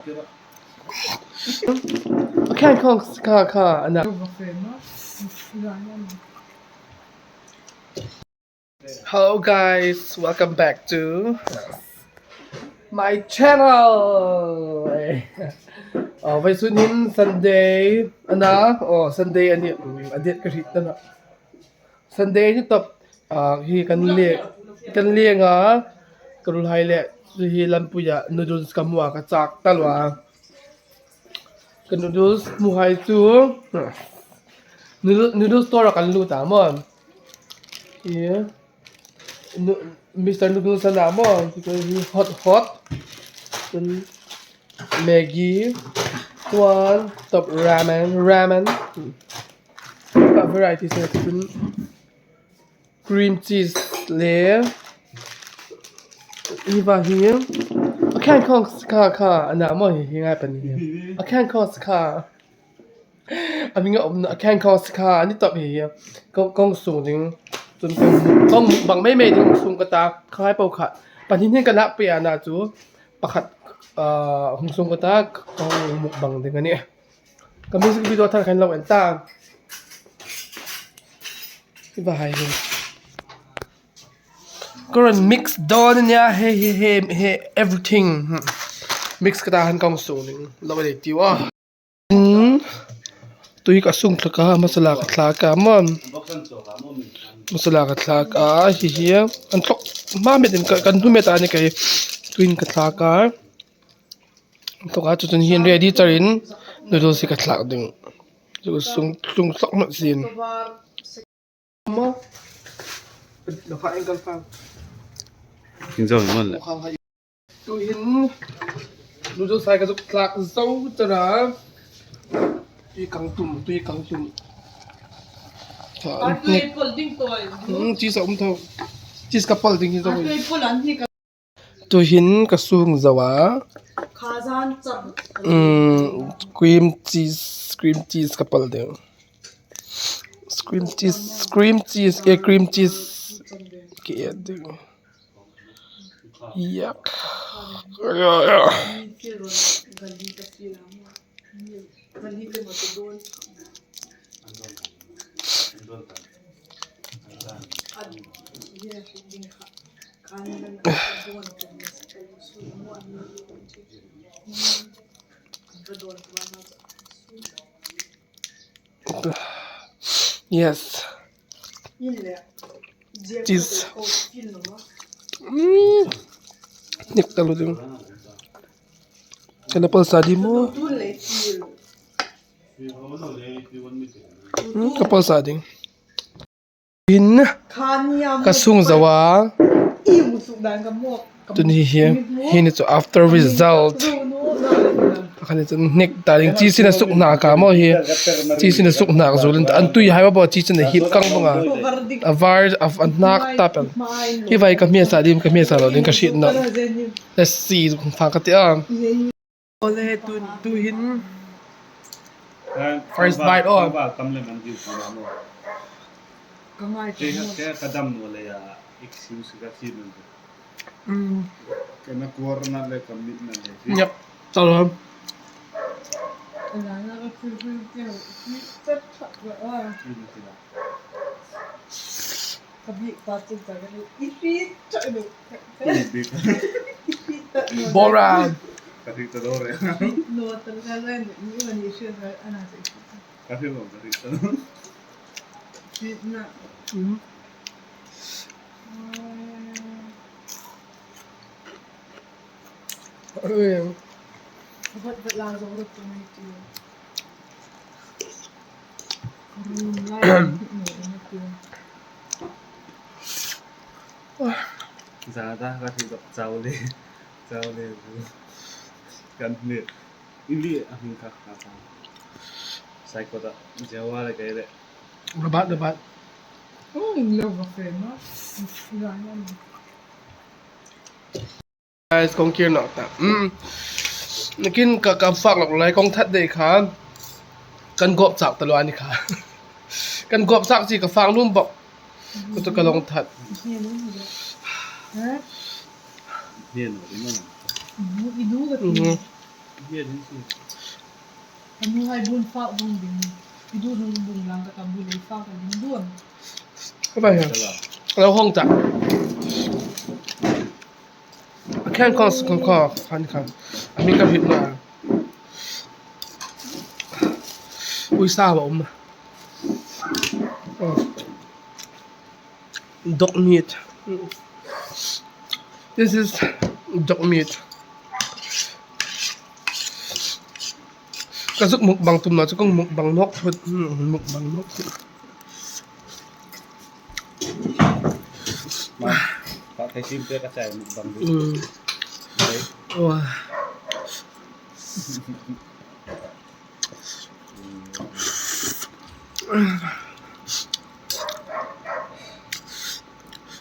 Hello guys, welcome back to my channel. Oh, vai sunin Sunday ana oh Sunday ani adit ka hrit na. Sunday ni top hi kan le kan lenga karul hai le hi lampuya noodles ka mua ka chak talwa. Ka noodles mu hai chu noodle store kan lut a maw hi Mister Noodles a dah maw hi hot hot cun Maggi chuan top ramen ramen varieties cun cream cheese le hi va hi a khen khawng kha kha a dah maw hihi ngai pan hi a khen khawng kha. A hming a um a kheng kho si kha an i tawp hihi kong sung ding cun kong bang mai mai ding sung ka ta khai po kha pahnih hin ka nak pe na cu pakhat hung sung ka ta kong muk bang ding ani ka music video thar khan lo en ta va hai hin ka rawn mix dawn ania hei hi he he everything mix ka ta han kong sung ding lo ei tiu a. Tui ka sung thlak a masala ka thlak a maw masala ka thlak a hihi an thlawk hma met in kan hnu met ah ni kei tuiin ka thlak a an thlawk a chutin hi an ready char in noodles hi ka thlak ding chu sung tlung thlawk hmanh sin. Tuhin noodles hai ka zuk tlak zo tar a tui kang tum tui kang tum cheese a um tho cheese ka pal ding hi zo tuhin ka sung zo a cream cheese cream cheese ka pal ding cream cheese cream cheese e cream cheese ke ding. Yak. Yes. Cheese. Nik ta lu ding. Kana pal sa di mo. Ka pal sa ding. In ka sung zawa. Tun hi hi hi ni chu after result pakhat nih cun hnik ta ding cheese in a suk hna ka maw hi cheese in a suk hnak zul in an tui hai maw cheese in a hip kang bang a a var a hnak ta pen hi vai ka hmia sa dim ka hmia sa lo ding ka hrit na let's see fa ka ti a ole tu tu hin first bite oh Ka dam no le ya excuse ka si man. Ka na kuar na le ka mit na le. Yep. Talo. Bora. Rabat rabat. Guys kong kir nak ta. Nakin ka ka fak lok lai kong that dei kha kan gop chak ta lo ani kha. Kan gop chak chi ka fang lum bok. Ko tu ka long that. Lo hawng ta. A khen khaw sukun khaw khan kha a hming ka hrilh na. Uisa a awm. Dog meat. This is dog meat. Ka zuk mukbang tum na chu ka mukbang nawk thut mukbang nawk thut.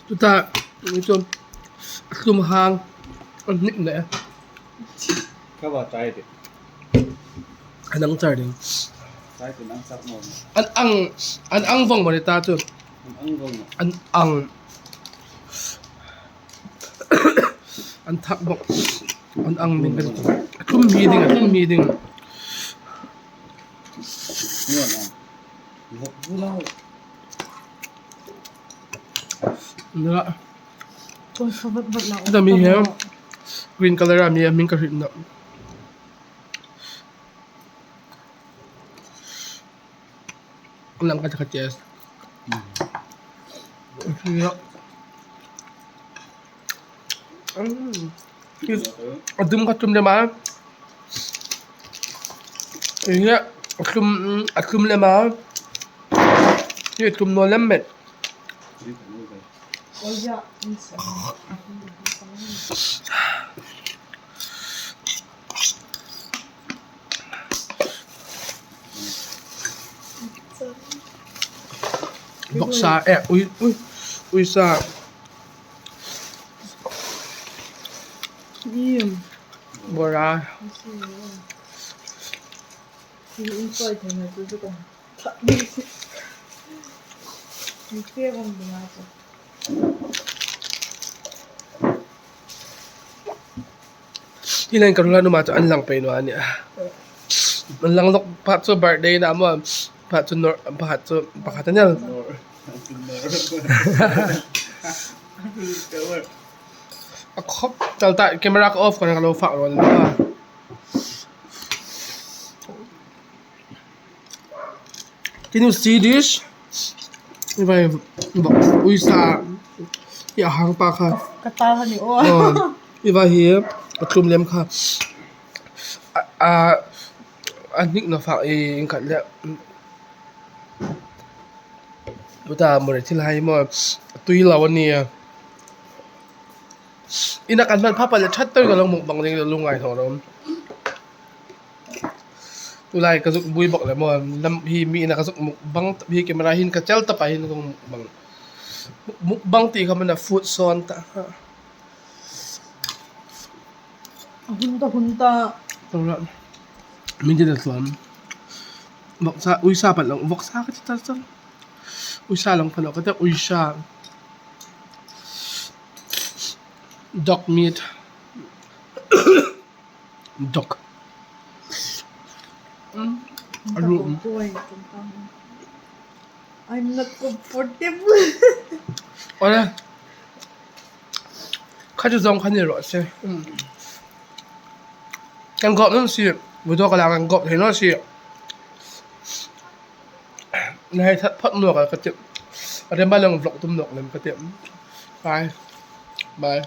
Chutah chuan a tlum hang a hnik leh a. An ang char ding. An ang an ang vawng mawni ta chu. An ang an thak bawk an ang ding ka ti a tlum hi ding a tlum hi ding. Chutah mi hi green colour a mi a hming ka hrilh loh. Lang ka ti kha test. A dum kha tum lem a eng nge a thlum a thlum lem a hei a tlum nawn lem mai. Vawksa eh ui ui uisa bawra. Hi line ka rula numa chu an lang pei nuah a nia an lang lawk pakhat chu birthday na maw pakhat chu nawrh pakhat chu pakhat a nia. A khawp tal tah camera ka off ka lo fah rawn a. Can you see this? Vai uisa hi a hang pa kha. Ka ta kha ni aw. I vai hi a tlum lem kha a a hnik na fak i in khat leh chutah mawle thil hai maw a tui lo a nia. Ina kan hman phak pah leh that tawk in ka lo mukbang ding lungngai hlawh lo. Tulai ka zuk bui bawk le maw lam hi mi ina ka zuk mukbang hi camera hin ka chel tawp ah hin ka mukbang mukbang tih kha mana food sawn ta A hun ta hun ta. Min ti chuan vawksa uisa palh lo vawksa ka ti char char uisa lang phalh lo ka tia uisa dog meat dog a rum. I'm not comfortable. Awle kha chu zawng kha ni rawh se kan kawp nawm si video ka la kan kawp thei nawm si hei that phawt nuak a ka ti rema lang vlog tum nawk lem ka ti bye bye.